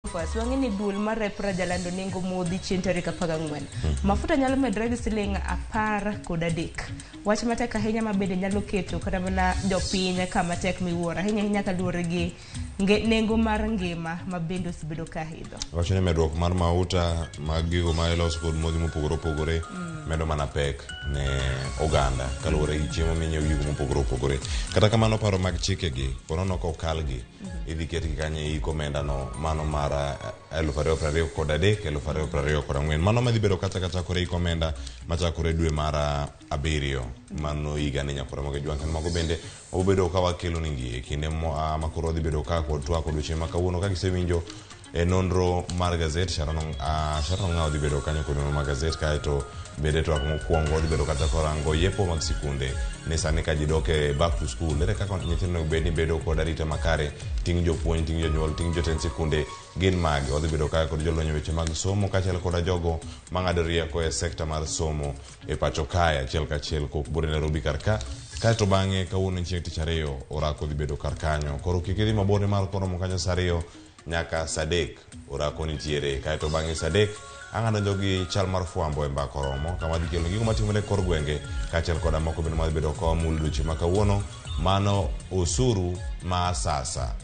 Cleophas, wang'e ni duol mar EPRA jalando nengo modhi chieng' tarik 14. Mafuta nyalo medore gi siling 13. Wach matek ahinya ma bende nyalo keto kata mana jopiny kama tek miwuoro ahinya ahinya kaluwore gi nengo mar ngima ma bende osebedo ka idho. Wacho ni medruok mar mauta mag gigo ma iloso kod modhi mopogore opogore medo mana pek ne oganda kaluwore gi chiemo minyiewo gigo mopogore opogore. Kata kamano paro mag chikegi ponono ka okalgi idhi ketgi kanyo e ik omendano mano mar 2023 2024 mano madhi bedo kata kachakore ik omenda machakore dwe mar 7 mano higani nyakora mag Ojwang' kendo mago bende wabedo ka wakelo nigi e kinde ma koro wadhi bedo ka kod twak odiochieng' ma kawuono ka gisewinjo e nonro mar gazet Sharon Ong'awo dhi bedo kanyo kod nonro mar gazet kaeto bende twak mokwongo dhi bedo kata korango yepo mag sikunde ni sani ka ji dok e back to school ere kaka nyithindo onego bed ni bedo kod arita makare ting' jopuonj ting' jonyuol ting' jotend sikunde gin mage wadhi bedo ka kod jolony e weche mag somo kaachiel koda jogo mang'ado rieko e sekta mar somo e pacho kae achiel kachiel kok bure Nairobi kar ka kaeto bang'e kawuono chieng' tich ariyo orako dhi bedo kar kanyo koro kik idhi mabor nimar koromo kanyo saa 2 nyaka saa 3 orako nitiere kaeto bang'e saa 3 ang' adonjo gi chal mar fwambo e mbaka oromo kama dhi kelo gigo matimore e kor gwenge kaachiel koda moko bende madhi bedo ka wamulo odiochieng' ma kawuono mano osuru ma asasa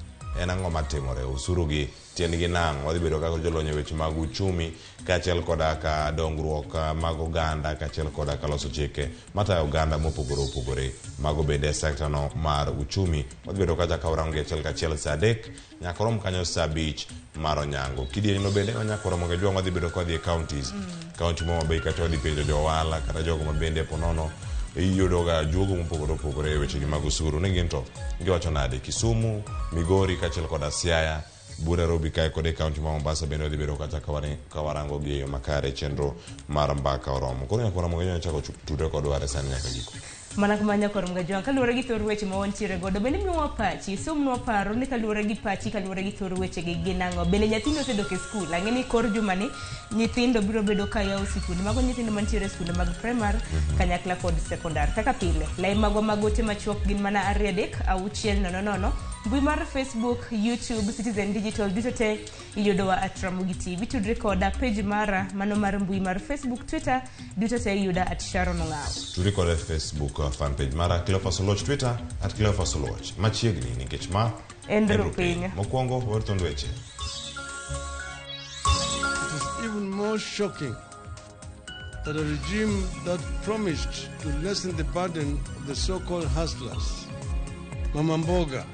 en ang'o matimore osuru gi tiendgi nang'o wadhi bedo kaka jolony e weche mag uchumi kaachiel koda ka dongruok mag oganda kaachiel koda ka loso chike matayo oganda mopogore opogore mago bende e sekta no mar uchumi wadhi bedo kacha ka warango gi achiel kachiel saa 3 nyaka rom kanyo saa 5 mar onyango kidieny no bende wanyako romo gi jwang' wadhi bedo ka wadhi e counties county ma Homa Bay kacha wadhi penjo jo ohala kata jogo ma bende ponono iyudo ga juogo mopogore opogore e wechegi mag osuru ni gin to giwacho nade Kisumu, Migori kaachiel koda Siaya Bura Nairobi kae kod e county ma Mombasa bende wadhi bedo kacha ka warango gi e yo makare chenro mar mbaka oromo koro nyaka romo gi chako tudre kodwa are sani nyaka giko. Mana kamano nyakor Mgajwang' kaluwore gi thor weche ma wantiere godo bende miwa pachi somnwa paro ni kaluwore gi pachi kaluwore gi thor weche gi gin ang'o bende nyathini osedok e skul ang'e ni kor jumani nyithindo biro bedo ka yawo sikunde mago nyithindo mantiere e skunde mag primar kanyakla kod sekondar kaka pile lai magwa mag ote machuok gin mana 2 3 6 0 0 mbui mar Facebook, YouTube, Citizen Digital duto te iyudowa at Ramogi TV tudri koda page mara mano mar mbui mar Facebook, Twitter duto te iyuda at Sharon Ong'awo. Tudri koda e Facebook fan page mara Cleophas Oluoch Twitter at Cleophas Oluoch machiegni nikech ma En rupiny. Mokwongo wer thond weche. It is even more shocking that a regime that promised to lessen the burden of the so-called hustlers, Mama Mboga,